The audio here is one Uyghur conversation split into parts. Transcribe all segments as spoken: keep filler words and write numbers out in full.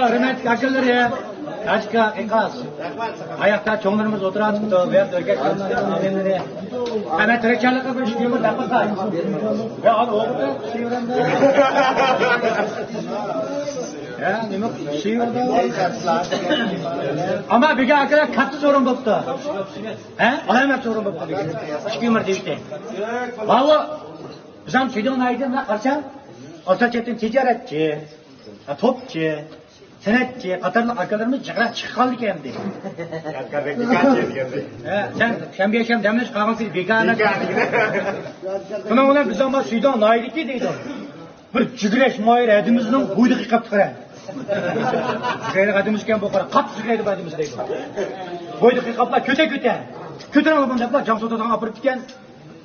ھۆرمەتلىك ئاكىلىرى، ئاچكا، ئىقاس. ئاياقتا چوڭلىرىمىز ئولتۇرۇۋاتىپتۇ. بۇ يەردە ئۆركەش ئادەملەرنى. ئەمە تىرىكچانلىققا بىر ئىككى يىل دەپ قويسا. يا، ئانا ئوغۇل شىۋىرەمدە. يا، نېمە شىۋىرەمدە؟ ئەمما بۈگۈن ئاكىلار كاتتا سورۇن بوپتۇ. ھە؟ ئالامەت سورۇن بوپتۇ بۈگۈن. ئىككى يىل دېيىشتى. ۋاۋۇ، بىز ھەم سۈيدۈڭ ناھىيىدىن قارىساڭ، ئاساسىيەتتىن تىجارەتچى، ھە، توپچى، سەنئەتچى قاتارلىق ئاكىلىرىمىز جىقراق چىققانلىكەن ئەمدى. ھە، سەن شەنبە يەكشەنبە دەم ئېلىش، قالغان كۈنى بىكار. بىكار. شۇنىڭ بىلەن بىز ئەمما سۈيدۈڭ ناھىيىدىكى دەيدۇ. بىر جۈگرەش مايىر ھەدىمىزنىڭ بويىدا قىيقاپتۇ قارا. جۈگرەيدىغان ھەدىمىز ئىكەن بۇ قارا، قاتتىق جۈگرەيدۇ بۇ ھەدىمىز دەيدۇ. بويىدا قىيقاپلا كۆتە كۆتە. كۆتۈرۈڭ بۇنى دەپلا جاڭ سوتىدىغان ئاپىرىپتىكەن.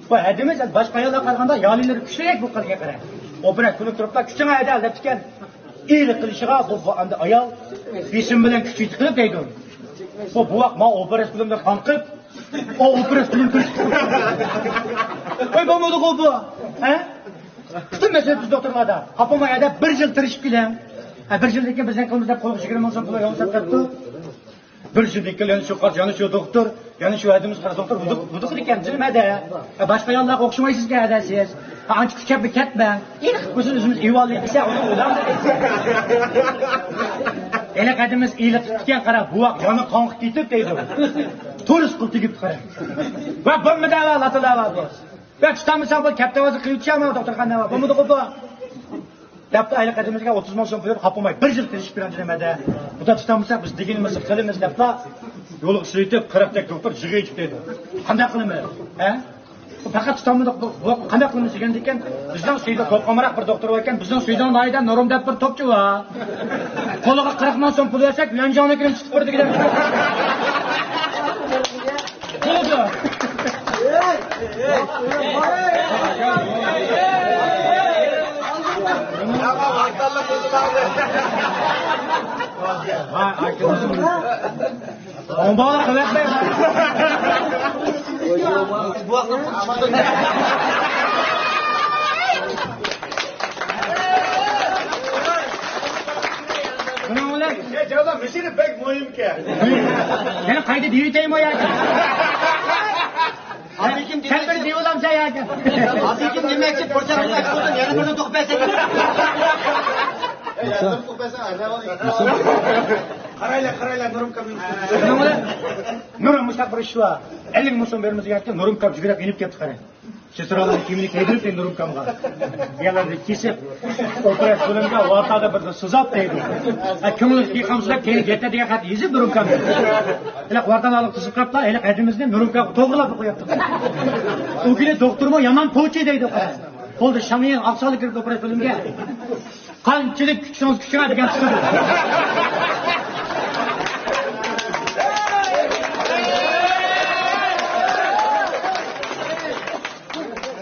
بۇ ھەدىمىز باشقا ئاياللارغا قارىغاندا يالىنلىرى كۈچلۈرەك بولۇپ قالغان قارا. ئوپېرا كۈلۈپ تۇرۇپلا كۈچۈڭ ھەدە دەپتىكەن. ئىلىق قىلىشىغا بۇ، بۇ ئەمدى ئايال بېشىم بىلەن كۈچ يېتىپ قىلىپ دەيدۇ. بۇ بوۋاق ما ئوپېرا قىلىمدا قاڭقىپ، ئۇ ئوپېرا قىلىم قىلىپ. ۋاي بولمىدىغۇ بۇ. ھە؟ پۈتۈن مەسىلە بىز دوختۇرلاردا. خاپا بولماي ھەدە بىر يىل تىرىشىپ كېلىڭ. ھە، بىر يىلدىن كېيىن بىزنىڭ قولىمىزدا قولغا يىگىرمە مىڭ سوم پۇل يوق دەپ قويۇپتۇ. بىر يىلدىن كېيىن يەنە شۇ قارت، يەنە شۇ دوختۇر، يەنە شۇ ھەدىمىز قارا دوختۇر، ھودۇق، ھودۇق ئىكەن، جىلمەدە. ھە، باشقا ئاياللارغا ئوخشىمايسىزكەن ھەدە سىز. ھە، ئانچە كۈچەپ كەتمەڭ. ئېنىق بولسۇن ئۆزىمىز ئېۋاللىق دېسە، ئۇنىڭ ئۇلام. ھېلىقى ھەدىمىز ئېلىق تۇتۇپتىكەن، قارا، بوۋاق يەنە قاڭقىپ كېتىپ دەيدۇ. تورۇس قىل تېگىپ قارا. ۋە بولمىدى ۋە لاتىلا ۋە بۇ. ۋە تۇتالمىساڭ بۇ كەپتەۋازى قىلىپ چىقامەن دوختۇرخانىدا ۋە بولمىدىغۇ بۇ. دەپلا ھېلىقى ھەدىمىزگە ئوتتۇز مىڭ سوم قويۇپ، خاپا بولماي بىر يىل تىرىشىپ بېرىڭ دېمەدە. بۇ تۇتالمىساق بىز دېگىنىمىزنى قىلىمىز دەپلا يولغا سېلىپ، قىرىقتەك دوختۇر جىغىۋېتىپ دەيدۇ. قانداق قىلىمىز؟ ھە؟ پەقەت تۇتالمىدۇق، بۇ، بۇ قانداق قىلىمىز دېگەندىكىن، بىزنىڭ سۈيدۈ توپقامراق بىر دوختۇر بار ئىكەن، بىزنىڭ سۈيدۈ ناھىيىدە نۇرۇم دەپ بىر توپچى بار. قولىغا قىرىق مىڭ سوم پۇل بەرسەك، يۈەنجاڭنىڭكىنى تۇتۇپ بېرىدۇ دېگەن. بولىدۇ. ھا، ھا، كىم؟ ئوڭباغلار قىلىۋەتمەي. شۇنىڭ بىلەن يا جاۋاب مۇشۇنى بەك مۇھىمكەن. يەنە قايتا دېيىۋېتەيمۇ ياكى؟ ھازىركىم سەن بىر دېيىۋالامسەن ياكى؟ ھازىركىم دېمەكچى پۇرسەت قىلماقچى بولدۇم، يەنە بىرنى توقۇپ بەرسەڭ. قارايلا، قارايلا، نۇرۇم كامىل. شۇنىڭ بىلەن نۇرۇم مۇشۇنداق بىر ئىش بار. ئەللىك مىڭ سوم بېرىمىز دېگەنتى، نۇرۇم كام جۈگرەپ يېنىپ كەپتۇ قاراڭ. سېسترالارنىڭ كىيىمىنى كىيدۈرۈپ نۇرۇم كامغا. يەرلەرنى كېسىپ، ئوپېراتسىيە قىلىمدا ۋارتادا بىر سىزاپ دەيدۇ. ھە، كۆڭلىگە كىيىپ قالمىسا دەپ كېيىن گەتتە دېگەن خەت يېزىپ نۇرۇم كامغا. ھېلىق ۋارتانى ئالىپ تىزىپ قاپلا، ھېلىق ھەدىمىزنى نۇرۇم كامغا توغرىلاپ قويۇپتۇ. ئۇ كۈنى دوختۇرمۇ يامان پوچى دەيدۇ. قولدا شاڭيىڭ ئاقساقلىق كىرىپ ئوپېراتسىيە قىلىمگە. قانچىلىك كۈتسىڭىز كۈتۈڭ دېگەن تۇتىدۇ.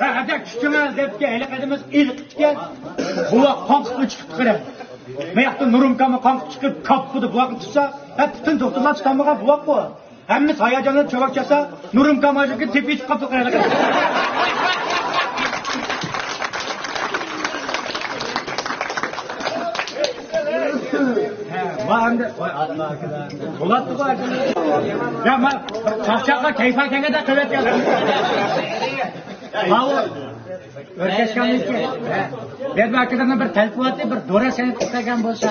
ھە، ھەدە كۈتۈڭ دەپكە ھېلىقى ھەدىمىز ئېلىقىپتىكەن. بوۋاق قاڭقىپلا چىقىپتۇ قېرى. ماياقتا نۇرۇم كامى قاڭقىپ چىقىپ، كاپپىدە بوۋاقنى تۇتسا، ھە، پۈتۈن دوختۇرلار تۇتالمىغان بوۋاق بۇ. ھەممىسى ھاياجاندىن چاۋاك چالسا، نۇرۇم كاماجىكى تېپىپ چىقىپ قاپتۇ قېرى. ھە، ۋا ئەمدى، ۋاي ئاللا، بولاتتى بۇ ئەمدى. يا، ما، چاقچاققا كەيپى كەلگەندە قىلىۋەتكەن. ماۋۇ ئۆركەشكەنلىكى. ھە. بەربى ئاكىلارنىڭ بىر تەلىپى بار ئىدى، بىر دورا سېلىپ ئىستىگەن بولسا.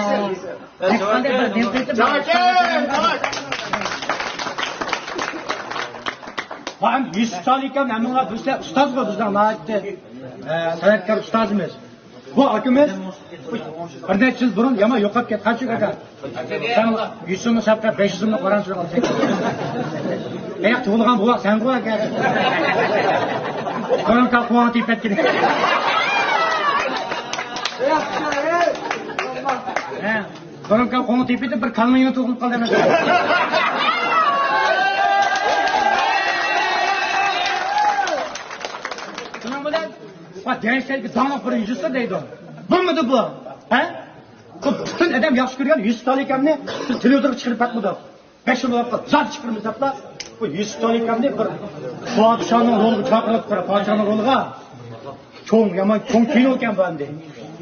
ھېچقانداق بىر نېمە قىلىپ، ۋا ئەمدى يۈسۈپ سالىكەم ھەممىڭلار بىزلەر ئۇستازغۇ، بىزنىڭ ناھايىتى، ئە، سەنئەتكار ئۇستازىمىز. بۇ ئاكىمىز بىر نەچچە يىل بۇرۇن يامان يوقاپ كەتكەن. قانچە ئاكا؟ سەن يۈز سومنى ساپ قىلىپ، بەش يۈز سومنى قورال سۈرۈپ ئالساڭ. ئاياق تۇغۇلغان بوۋاق سەنغۇ ئاكا. كورونكا قوڭا تېپىپ كېتىپ. ھە، كورونكا قوڭا تېپىپ بىر كالىنىڭ يېنى تۇغۇلۇپ قالدى ئەمەس. شۇنىڭ بىلەن، ۋا، دەشتتىكى داڭلىق بىر رېژىسسور دەيدۇ. بۇمىدى بۇ؟ ھە؟ بۇ پۈتۈن ئادەم ياخشى كۆرگەن يۈسۈپ سالىكەمنى بىز تېلېۋىزورغا چىقىرىپ باقمىدۇق. بەش يىل بولۇپ قالدى، زادى چىقىرىمىز دەپلا، بۇ يۈسۈپ سالىكەمنى بىر پادىشاھنىڭ رولىغا چاقىرىپ، بىر پادىشاھنىڭ رولىغا. چوڭ، يامان چوڭ كىنو ئىكەن بۇ ئەمدى.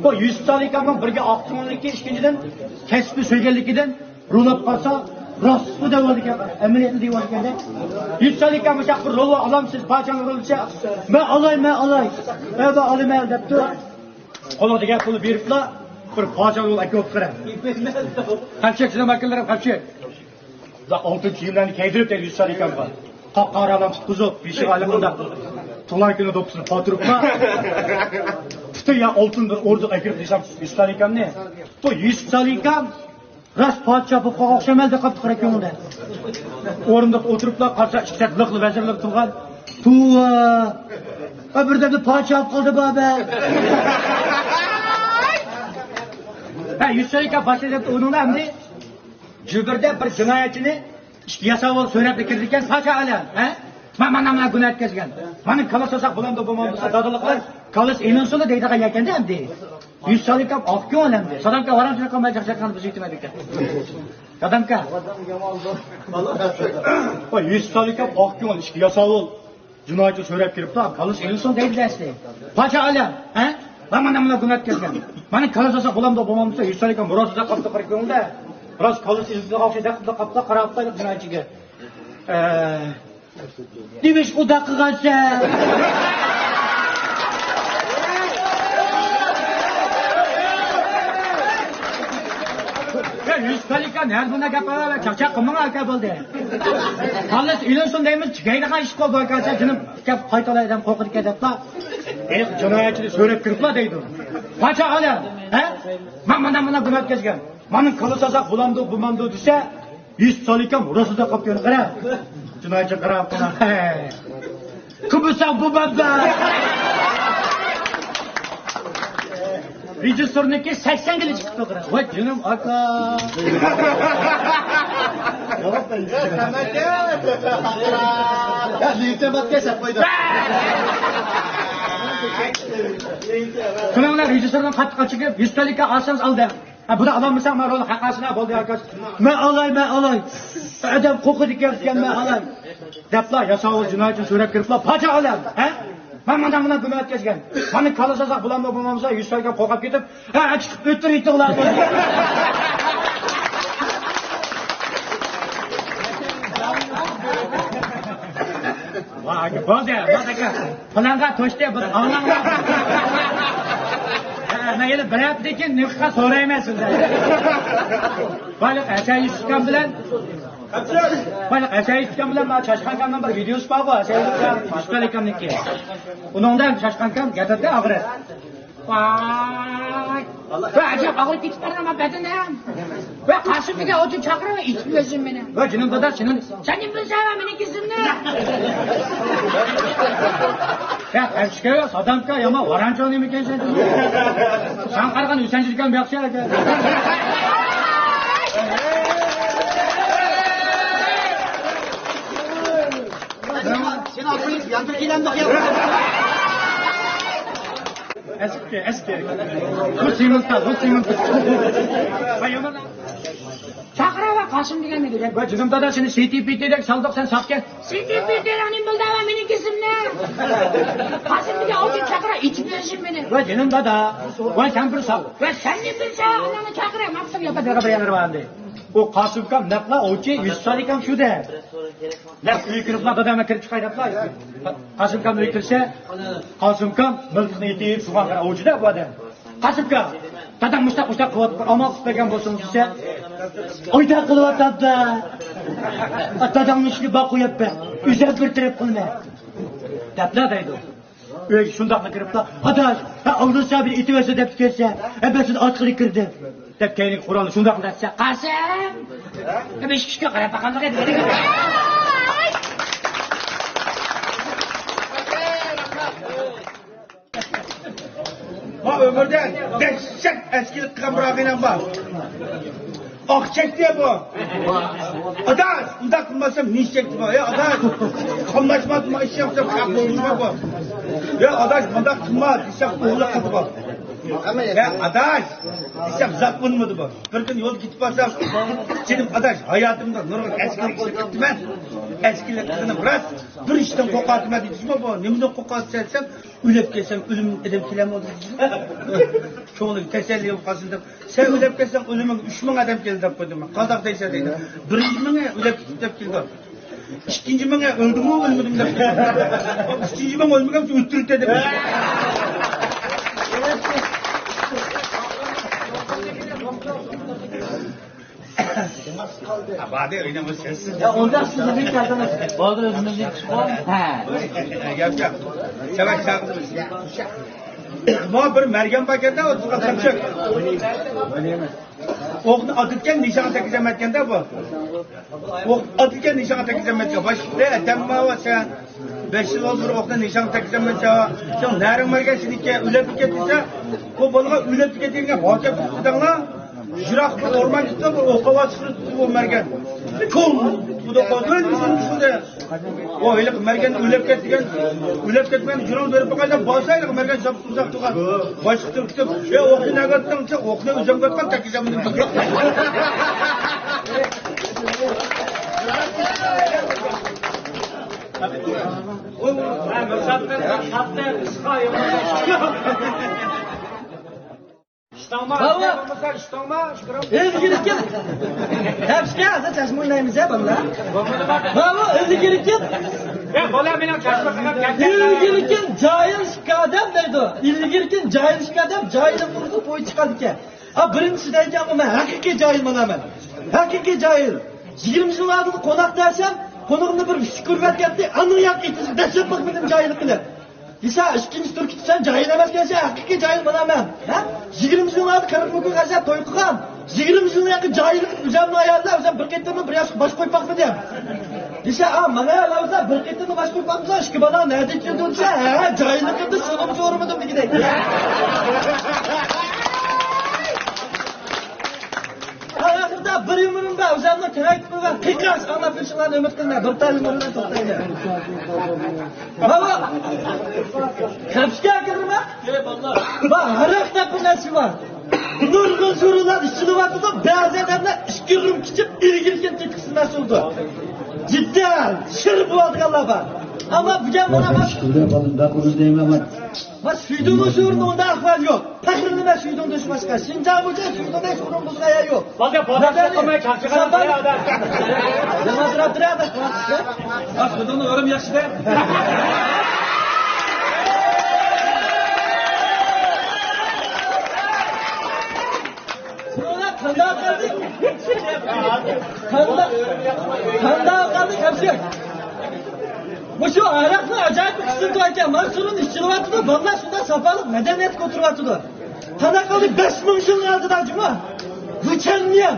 بۇ يۈسۈپ سالىكامنىڭ بىرگە ئاق كۆڭۈللۈكى، ئىككىنچىدىن، كەسپى سۆيگەنلىكىدىن روللاپ قالسا، راستمۇ دەۋاتىدىكەن، ئەمەلىيەتنى دەۋاتىدىكەن. يۈسۈپ سالىكام، مۇشۇ بىر رولنى ئالامسىز، پاچاڭ رولى دېسە، مەن ئالاي، مەن ئالاي، مەن ئالىمەن دەپتۇ. قولىغا دېگەن پۇلنى بېرىپلا، بىر پاچاڭ رول ئەكېلىپ بېرە. قاپچى، سىلەر ئاكىلىرىم، قاپچى. ئالتۇن كىيىملەرنى كىيدۈرۈپ، دەيدۇ، يۈسۈپ سالىكامغا. قاپقارا ئالام تۇتقۇزۇپ، بېشىغا ھېلىقىنداق تۇغان كۈنى دوپپىسىنى پاتۇرۇپلا، پۈتۈن يا ئالتۇندىن ئوردۇق ئەكىرىپ دېسەم، يۈسۈپ سالىكامنى. بۇ يۈسۈپ سالىكام راست پادىشاھ بولۇپ قالغان ئوخشىمايدۇ، قاپتۇ قارا كۆڭلىدە. ئورۇندۇقتا ئولتۇرۇپلا قارىسا، ئىككى سەت لىقلا ۋەزىرلىك تۇرغان. توۋا! ھە، بىردەمدە پادىشاھ بولۇپ قالدى بابا. ھە، يۈسۈپ سالىكام باشلىدى ئۇنىڭدا ئەمدى. جۈبىردە بىر جىنايەتچىنى ئىككى ياساۋۇل سۆرەپلا كىرىدىكەن، پاچا ئالەم، ھە؟ مانا، مانا، مانا گۇناھ ئۆتكۈزگەن. مانا كاللىسى ساق بولامدۇ، بولمامدۇ، دادىلىقلار كاللىسى ئېلىنسۇن دەيدىغان يەكەندە ئەمدى. يۈسۈپ سالىكام ئاق كۆڭۈل ئەمدى. سادامكا ۋاران چىققان بىلەن چاقچاققان بىز يېتىمەيدىكەن. سادامكا. ۋاي، يۈسۈپ سالىكام ئاق كۆڭۈل ئىككى ياساۋۇل. جىنايەتچى سۆرەپ كىرىپلا، كاللىسى ئېلىنسۇن دەيدۇ دەسلى. پاچا ئالەم، ھە؟ مانا، مانا گۇناھ ئۆتكۈزگەن. مانا كاللىسى ساق بولامدۇ، بولمامدۇ، يۈسۈپ سالىكام مۇراسىدا قاپتۇ قارا كۆڭلىدە. راست كاللىسى ئېلىنسۇن دەپ قاپتۇ قاراپلا جىنايەتچىگە. ئە، نېمىش ئۇنداق قىلغانسەن؟ يا، يۈسۈپ سالىكام، ھەر بۇنداق گەپ قىلىۋەر، چاقچاق قىلماڭ ئاكا، بولدى. كاللىسى ئېلىنسۇن دەيمىز، چىقايدىغان ئىش قىلدى ئاكا، سەن جېنىم، گەپ قايتالايدىغان قورقىدىكەن دەپلا. ئەي، جىنايەتچىنى سۆرەپ كىرىپلا دەيدۇ. پاچا ئالەم، ھە؟ مانا، مانا، مانا گۇناھ ئۆتكۈزگەن. مانا كاللىسى ساق بولامدۇ، بولمامدۇ دېسە، يۈسۈپ سالىكام راسىدا قاپتۇ، قارا. جىنايەتچى قاراپ قالا. قىلمىساڭ بولمامدۇ. رېژىسسورنىڭكى سەكسەن كىلو چىقىپتۇ، قارا. ۋاي جېنىم ئاكا. يا، لېتەمەتكە سەپ قويدى. شۇنىڭ بىلەن رېژىسسورنىڭ قاتتىق ئاچچىقى، يۈسۈپ سالىكام ئالسىڭىز ئالدى. ھە، بۇنى ئالالمىساڭ، مەن رولنى قاقاسىنا بولدى، ئاكاش. مەن ئالاي، مەن ئالاي. ئادەم قورقىدىكەن، مەن ئالاي. دەپلا، ياساۋۇل جىنايەتچىنى سۆرەپ كىرىپلا، پاچا ئالەم، ھە؟ مەن مانا، مانا گۇناھ ئۆتكۈزگەن. مانا كاللىسى ساق بولامدۇ، بولمامدۇ، يۈسۈپ سالىكام قورقۇپ كېتىپ، ھە، چىقىپ ئۆتتۈرۈۋېتىڭلار. ۋاي، بولدى، بولدى، ئاكا. پىلانغا توشتى، بىز ئاڭلاڭلار. ھە، مەن يەنە بىر ھەپتىدىن كېيىن نېمىشقا سورايمەن سىزدىن. بايلىق ھەسەن يۈسۈپكام بىلەن، بايلىق ھەسەن يۈسۈپكام بىلەن مانا چاشقانكامنىڭ بىر ۋىدېئوسى بارغۇ، ھەسەن يۈسۈپكام، يۈسۈپ ئاكامنىڭكى. ئۇنىڭدا چاشقانكام گەپتە ئاغرىپ. ۋاي. ۋە ئەجەب ئاغرىپ كېتىپ بارغان بەدىنىم. ۋە قاسىم دېگەن ئوچۇن چاقىرىپ ئېيتىپ بەرسۇن مېنى. ۋە جېنىم دادا، سېنىڭ سەن نېمە بىلسەن مېنىڭ كېسىلىمنى؟ يا، قەشقەر، سادامكا، يامان ۋارانچۇ نېمىكەن سەن؟ ساڭا قارىغان ئۈچىنچى دۇكان بۇياقچى ئەكەن. سېنى ئاتمايسىز، ياندۇر كېلەمدۇق يا. ئەسكى، ئەسكى. بۇ سىمىلتا، بۇ سىمىلتا. ۋە يامان. چاقىراۋەر قاسىم دېگەننى دېگەن. ۋە جېنىم دادا، سېنى سىتى پىتىدەك سالدۇق، سەن ساقچى. سىتى پىتىدەك نېمە بىلدى ۋە مېنىڭ كېسىمنى؟ قاسىم دېگەن ئوچۇن چاقىرا، ئېيتىپ بەرسۇن مېنى. ۋە جېنىم دادا، ۋە سەن بىر ساق. ۋە سەن نېمە بىلسەن، ئاناڭنى چاقىرا، ماقسىم ياپا دېگەن بىر يەنە بار ئەمدى. ئۇ قاسىمكام نەقلا ئوۋچى، يۈسۈپ سالىكام شۇ دە. نەق ئۆيگە كىرىپلا، دادام كىرىپ چىقاي دەپلا. قاسىمكام ئۆيگە كىرسە، قاسىمكام مىلتىقنى ئېتىپ، شۇڭا قارا ئوۋچىدا بۇ ئادەم. قاسىمكام، داداڭ مۇشتاق، مۇشتاق قىلىۋاتىدۇ، بىر ئامال قىلىپ بەرگەن بولسىڭىز دېسە، ئويداق قىلىۋاتامدا. داداڭنىڭ ئىشىنى بار قويۇپ بەر، ئۆزۈم بىر تەرەپ قىلىمەن. دەپلا دەيدۇ. ئۆيگە شۇنداقلا كىرىپلا، ئاداش، ھە، ئالدىن سابىر ئېتىۋەرسە دەپ كەلسە، ھە، مەن سېنى ئاتقىلى كىردىم. دەپ كەينىگە قورالنى شۇنداقلا دەتسە، قاسىم! دەپ ئىشىككە قاراپ باققانلىق ئىدى. ما ئۆمرىدە دەھشەت ئەسكىلىك قىلغان بىر ئاغىنەم بار. ئاق چەكتى بۇ. ئاداش، ئۇنداق قىلماسام نېسى چەكتى بۇ. يا ئاداش، قاملاشماپتۇ، ما ئىش ياپسام خەق بولمىدى بۇ. يا ئاداش، مۇنداق قىلما دېسەم ئوغلى قىلدى بۇ. يا ئاداش دېسەم زاق بولمىدى بۇ. بىر كۈنى يولدا كېتىپ بارسام، جېنىم ئاداش، ھاياتىمدا نۇرغۇن ئەسكىلىك ئىشلەپ كەپتىمەن. ئەسكىلەت قىلىپ راست بىر ئىشتىن قورقاتىمەن دېدىمۇ، بۇ نېمىدىن قورقاتسەن دېسەم، ئۆلۈپ كەتسەم ئۆلۈم ئادەم كېلەمدۇ دېدى. كۆڭلۈڭگە تەسەللى بولۇپ قالسۇن دەپ، سەن ئۆلۈپ كەتسەڭ ئۆلۈمۈڭگە ئۈچ مىڭ ئادەم كېلىدۇ دەپ قويدۇم مەن. قانداق دەيسەن دېدى. بىرىنچى مىڭى ئۆلۈپ كېتىپ دەپ كېلىدۇ. ئىككىنچى مىڭى ئۆلدىمۇ ئۆلمىدىم دەپ كېلىدۇ. ئۈچىنچى مىڭ ئۆلمىگەن ئۆلتۈرۈپتۇ دەپ. بادى ئۆينىڭ سەسسىز. يا، ئونداق سىزنى كەلدىڭىز. بولدى، ئۆزىمىزنى چىقىپ. ھە. گەپ يوق. سەۋەن چاغىدىمىز. ما بىر مەرگەن بار ئىكەن-دە، ئوتتۇزغا تەمچەك. ئوقنى ئاتىدىكەن، نىشانغا تەگكۈزەلمەيدىكەن-دە بۇ. ئوق ئاتىدىكەن، نىشانغا تەگكۈزەلمەيدىكەن. باشلىق، ئەتەمما سەن بەش يىل ئالدىن ئوقنى نىشانغا تەگكۈزەلمەيدىكەن. سەن نەرىڭ مەرگەن سېنىڭكى ئۆلۈپ كەتتى دېسە، بۇ بالىغا ئۆلۈپ كەتتى دېگەن ھاكىم تۇتۇپ دەڭلار. يىراق بىر ئورمان ئىچىدە بىر ئوق ئاۋازى چىقىرىپ تۇرۇپ، ئۇ مەرگەن. چوڭ! ئۇ دەپ قالدى. ئۆلمىسۇن، ئۆلمىسۇن دە. ئۇ ھېلىقى مەرگەن ئۆلۈپ كەتتىگەن، ئۆلۈپ كەتمەيدۇ، جۇرۇڭ بېرىپ باقايلى، بارسا ھېلىقى مەرگەن زاپ تۇرساق تۇرغان. باشقا تۇرۇپ كېتىپ، ئە، ئوقنى نەگە ئاتتىڭ دېسە، ئوقنى ئۆزۈمگە ئاتقان تەكىزەمدىن. ئىشتاڭما، باۋا. ئىشتاڭما، ئىشتاڭما، ئىشتاڭما. ئىلگىرىكى تەپسىكە ھازىر چاچما ئوينايمىز يا، بالىلار. باۋا، ئىلگىرىكى. يا، بالا، مېنىڭ چاچما قىلغان گەپ. ئىلگىرىكى جاھىل ئىككى ئادەم دەيدۇ. ئىلگىرىكى جاھىل ئىككى ئادەم جاھىللىق توغرىسىدا بوي چىققانىكەن. ھا، بىرىنچىسى دەيدىكەن، مەن ھەقىقىي جاھىل مانا مەن. ھەقىقىي جاھىل. يىگىرمە يىل ئالدىن قوناق دەسەم، قونىقىمنى بىر ئۈچ كۆرۈۋەتكەنتى، ئانىڭ ياققا ئېتىزىپ دەسسەپ باقمىدىم جاھىللىق قىلىپ. دېسە، ئىككىنچى تۈركۈم، سەن جاھىل ئەمەسكەنسەن، ھەقىقىي جاھىل مانا مەن. ھە؟ يىگىرمە يىل ئالدى قىرىق مىڭ كۆك خەجلەپ توي قىلغان. يىگىرمە يىل ياقى جاھىللىق، ئۆزۈمنىڭ ئايالىدا ئۆزۈم بىر قېتىممۇ بىر ياشقا باش قويۇپ باقمىدىم. دېسە، ئا، مانا ئاياللار بىر قېتىممۇ باش قويۇپ باقمىسا، ئىككى بالا نەدىن كېلىدۇ دېسە، ھە، جاھىللىقىمدىن شۇنىمۇ سورىمىدىم دېگۈدەك. ئاخىرىدا بىر يۇمۇرۇم بار، ئۆزۈمنىڭ كېرەك قىلغان قىيقاش ئاڭلاپ بېرىشىڭلارنى ئۈمىد قىلىمەن. بىر تال يۇمۇرۇم بىلەن توختايمەن. ماۋۇ كەپسىكە كىرمە. بار، ھاراق دەپ بىر نەرسە بار. نۇرغۇن سورۇنلار ئىچىلىۋاتىدۇ. بەزى ئادەملەر ئىككى رۇم ئىچىپ، ئىلگىرىكىن تېتىقسىز مەسئۇلدۇر. جىددىي شىر بولىدىغانلار بار. ئەمما بۈگۈن مانا، مەن شۈكۈردە بالىم، بەك ئۇزۇن دەيمەن مەن. مەن سۈيدۈڭنىڭ سورۇنىدا ئۇنداق ئەھۋال يوق. پەخىرلىنىمەن سۈيدۈڭدىن شۇ باشقا. شىنجاڭ بويىچە سۈيدۈڭدەك سورۇن بولسا يا يوق. بالدى، بالدى، مەدەنىي، قىلماي چاقچىغان شاپان. يا ئادەم. نېمە ئەتراپتا يا ئادەم؟ ھە، سۈيدۈڭنىڭ ئۆرۈم ياخشىدە. قانداق قىلدى؟ قانداق، قانداق قىلدى كەپسىك؟ مۇشۇ ھاراقنىڭ ئاجايىپ بىر خىسلىتى باركەن، مانا شۇنى ئىچىلىۋاتىدۇ، بالىلار شۇنداق ساپالىق مەدەنىيەتكە ئولتۇرۇۋاتىدۇ. قانداق قىلدى بەش مىڭ يىلنىڭ ئالدىدا جۇمۇ؟ بۇ كەلمىگەن.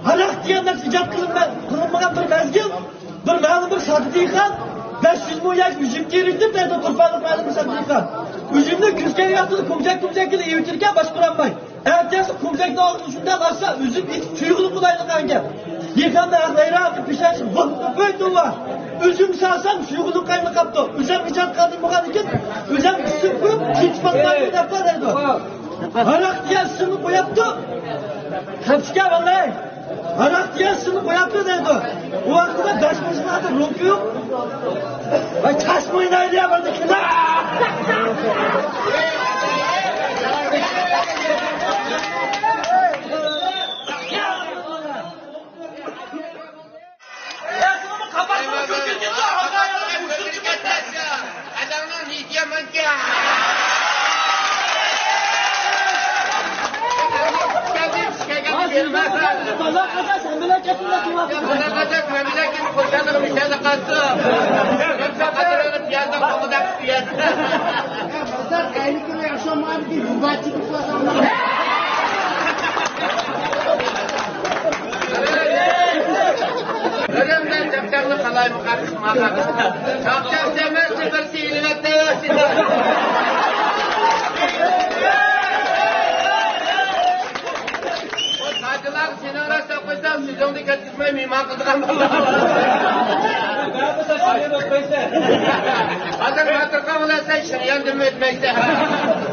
ھاراق دېگەن نەرسە ئىجاد قىلىنما-، قىلىنمىغان بىر مەزگىل، بىر مەلۇم بىر ساددا دېھقان بەش يۈز مو ياش ئۈجۈم تېرىيتتى دەيدۇ، تۇرپانلىق مەلۇم بىر ساددا دېھقان. ئۈجۈمنى كۈز كەلگەن ۋاقتىدا كۇمجاك كۇمجاك قىلىپ ئېۋىتىدىكەن، باشقۇرالماي. ئەتىسى كۇمجاكنى ئالغىنى شۇنداق ئالسا، ئۈزۈپ يېتىپ تۇيغۇلۇق بولايدىغان گەپ. دېھقاننىڭ ھەق ھەيران قېلىپ پېشانىسى ۋاھ، ۋاھ، ۋاھ، ۋاھ. ئۈزۈم سالسام، تۇيغۇلۇق قاينىپ قاپتۇ. ئۆزۈم ئىجاد قىلدىم بولغاندىكىن، ئۆزۈم ئىسسىق قويۇپ، كېچىپ باقمايدۇ دەپلا دەيدۇ. ھاراق دېگەن سىرنى قوياپتۇ. كەپسىكە ۋالاي. ھاراق دېگەن سىرنى قوياپتۇ دەيدۇ. ئۇ ۋاقتىدا بەش مىڭ يىللاردا رومكا يوق. ۋاي، چاچما ئوينايدۇ يا بىردىكىلەر. ئۆزۈمدىن جەپتەرنى قالايمىقان قىسماقان. چاقچاق دېمەس، بىر سىيلىۋەتتى. ساجىلار سېنىڭ راست قويسام، سۆزۈڭنى كەتكۈزمەي مېھمان قىلىدىغان بولدۇم. ھازىر ماتىرقا بولسا شىرياندىن ئۆتمەيسەن.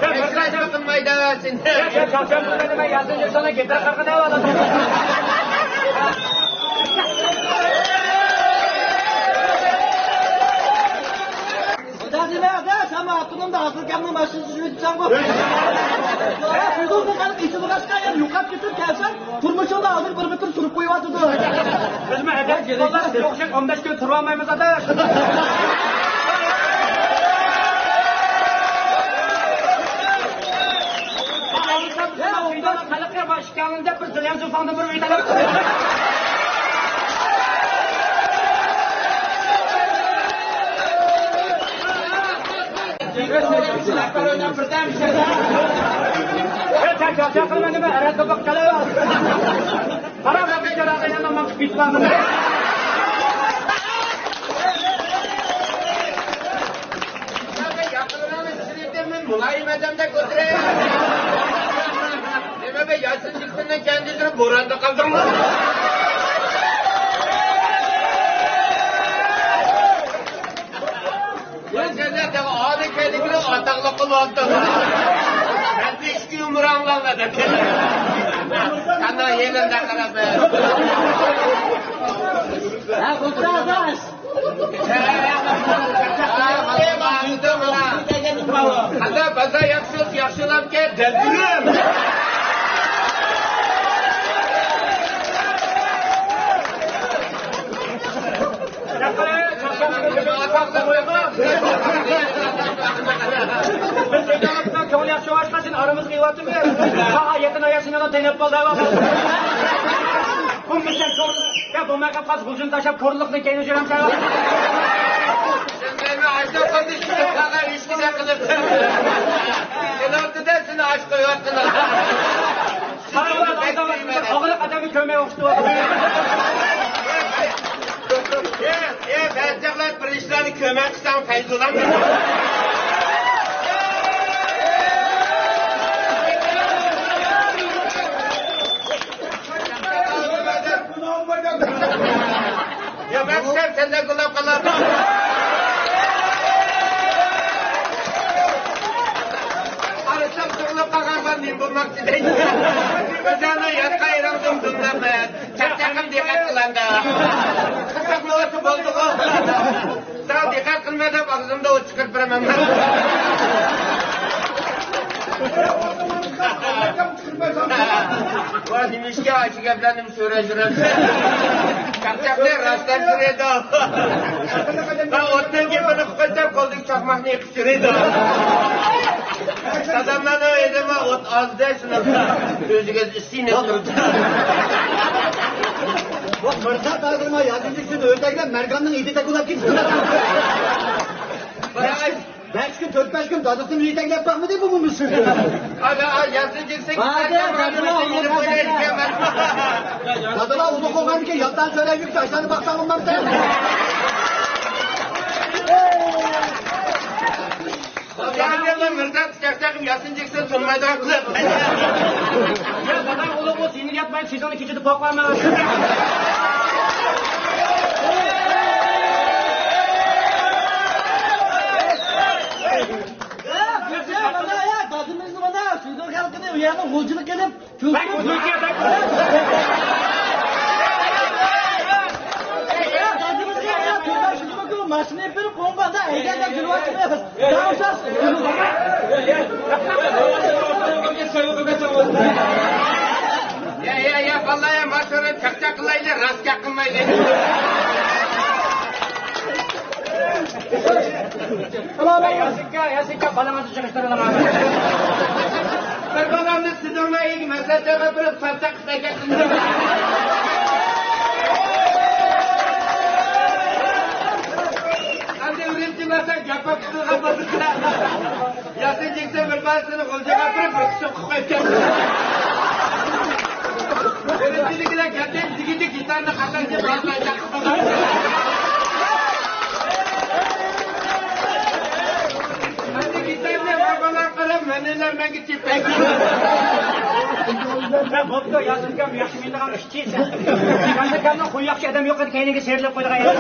ھېچ قىلمايدۇ سېنى. يازدىن يۈرسەڭ گىتار قىرغىنى ئالىدۇ. ئاپتونومدا ھازىر گەپنىڭ باشلىنىشىنى ئېيتساڭغۇ. سىزنىڭ خەلق ئېچىلغاچقا يەنە يوقاپ كېتىپ كەلسەڭ، تۇرمۇشۇڭدا ھازىر بىر مېتىر سۈرۈپ قويۇۋاتىدۇ. بىزمۇ ئەدەپ بالىلار سىزگە ئوخشاش ئون بەش كۈن تۇرۇۋالمايمىز ئاداش. خەلققە ئىككىڭلار دەپ بىر زىليەن زۇلفاڭدىن بىر ئۆي تەلەپ قىلدى. مۇلايىم ئادەمدەك ئولتۇرۇڭ. نېمە بە ياسىن جىكسىننىڭ كەينىدە تۇرۇپ بوراندا قالدىڭمۇ؟ يا سەن ئالىي كەينىدىكىنى ئاتاقلىق قىلىۋاتىدۇ. مەن ئىككى يۇمراڭلارغا دەپ. قانداق يېلىندا قاراپ. ھە، خوتۇن ئاداش. قانداق بازار ياخشى، ياخشىلاپ كەل، دەلدۈرۈم. بىز ئېتىقادىمىزنىڭ كۆڭلى ياخشى بولغاچقا سېنى ئارىمىزغا ئېلىۋاتىمىز. ساڭا يېقىن ئايال سېنىڭ تەينەپ قالدى. بۇ مىسكىن سورۇن. يا بولماي قاپقان غۇلجىنى تاشلاپ، كورلۇقنى كەينىگە سۈرەمسەن؟ سەن مېنى ئاشۇ قىلدى، شۇ قىلغان ئىشنى قىلىپ. سېنىڭ ئۈستىدە سېنى ئاش قويۇۋاتقىنىڭ. قارا، بۇ ئاغرىق ئادەمنى كۆرمەي ئوخشىتىۋاتىدۇ. ئە، ئە، بەزى چاغلار بىر ئىشلارنى كۆرمەي قىلساڭ پەيزۇلام. يا، مەن سەن سەندەك بولۇپ قالاتتىم. قارىسام، تۇغۇلۇپ قالغان بار، نېمە بولماقچى دەيدۇ. ئۆزۈڭنىڭ ياتقان يېرىڭ دۇم-دۇملاپ، چاقچاققا دىققەت قىلامدا. قىسىق بولسا بولدىغۇ. ساڭا دىققەت قىلماي دەپ ئاغزىمدا ئوت چىقىرىپ بېرىمەن. ۋاي، نېمىشقا ئاشۇ گەپلەرنى سۆرەپ يۈرەمسەن؟ چاقچاقنى راستلاپ يۈرىدۇ. مەن ئوتنىڭ گېپىنى قىلىپ قويسام، قولدىكى چاقماقنى يېقىپ يۈرىدۇ. داداملارنىڭ ئۆيىدىمۇ ئوت ئاز-دە، شۇنداق ئۆزىگە ئىسسىينى تۇرىدۇ. بۇ مىرزا ھازىر ما يازغۇچىسىنى ئۆتەكلەپ، مەرگاننىڭ ئېتى تەكۈلەپ كېتىپتۇ. بەش كۈن، تۆت-بەش كۈن دادىسىنى يېتەكلەپ باقمىدى بۇ مۇشۇ. ئانا، ئا، ياسىن جىكسە دادىلا، ئۇلۇغ بولغاندىكىن يالتان سۆرەپ يۈرۈپ، ئاشلارنى باقساڭ بولمامسەن؟ يا، يا، مىرزا، چاقچاقىم ياسىن جىكسە تۇرمايدىغان قىلىپ. يا، داداڭ ئۇلۇغ بولسا يېنىگە ياتمايدۇ، سېزىڭنى كېچىدە پوقۇۋالما. يا، مانا، يا، دادىمىزنى مانا، سۇيدۇر خەلقىنى ئۇ يەردە غۇلجىلىق قىلىپ، ماشىنا ئېلىپ بېرىپ قويۇڭ، بازار ھەيدەپ يۈرۈۋاتىمىز. يا، يا، يا، باللا، يا، ماشۇنى چاقچاق قىلايلى، راست گەپ قىلمايلى. ياسىكا، ياسىكا، بالىڭىزنى چىقىشتۇرۇڭ. بىر بالامنى سىزنىڭ ئۆيگە مەسلىھەت سۆزلەپ بېرىپ، ساچاق قىلىپ كەتتىم. ئەمدى ئۈرۈمچى مەسىلەن گەپ قىلغان بولسا، ياسىن جىكسە بىر بالىسىنى غۇلجىغا ئاپىرىپ، بىر قىسىم قىلىپ قويۇپ كەتتى. ئۈرۈمچىدىكىلەر گەپ دېگىدە گىتارنى قاتارچە بازلايدۇ. ئەمدى گىتارنى ۋاگونغا قاراپ، مەنىلەر مەڭگۈ چېپەك. ھە، بوپتۇ، ياسىن ئاكام ياخشى مىنىدىغان ئىشچى سەن. ياسىن ئاكامنىڭ خۇيى ياخشى ئادەم يوق ئىدى، كەينىگە سىيرىلىپ قويىدىغان ئىدى.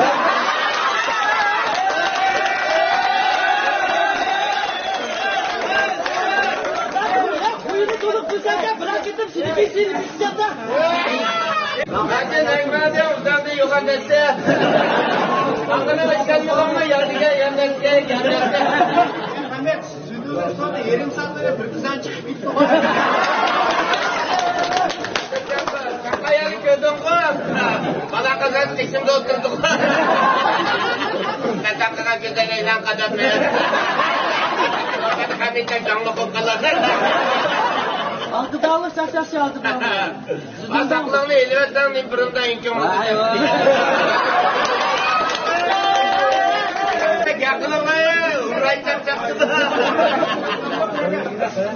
خۇيىنى تونۇپ تۇرساڭ، بىراق كېتىپ سېنىڭكى سىيرىلىپ كېتىدۇ. ھەجى نەگمەدە ئۇزاقتا يوغان دەسسە. ئاڭغىنى ئىشەنمىغانمۇ يادىگە يەنەسكە يەنەسكە. يېرىم سائەتتىن بىر قىزان چىقىپ كېتىپتۇ. قاياقنى كۆردۈڭغۇ؟ بالا قازان تېكىمدە ئولتۇردۇق. مەن تاقىغان كۆزلەر ئەيلەن قاداپ بېرىپ. ھەمىشە جاڭلىق بولۇپ قالىدۇ. ئالدىداۋۇر ساقساق چالدى. ئازاقلىقنى ئېلىۋەتسەڭ، نېمە بۇرۇندا ئىنچىڭ. ۋاي، ۋاي. گەپ قىلىڭلار، ئۇراي چاقچاق.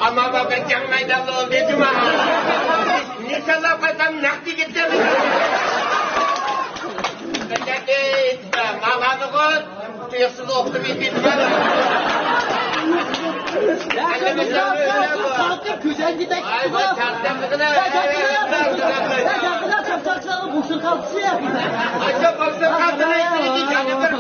ئەمما بۇ بىر جەڭ مەيداندا ئولدى جۇما. نىشانلاپ قويسام، نەق تېگىپ كەلدى. ماۋانىغۇ تۇيۇقسىز ئوقۇتۇپ يېتىپ. يا، كۆزەڭگىدەك. ئاي، ۋاي، چارچامدىغىنە. يا، چارچامدىغىنە. بوشلۇق قالدى. ئاشۇ بوشلۇق قالدى. يەنە بىر.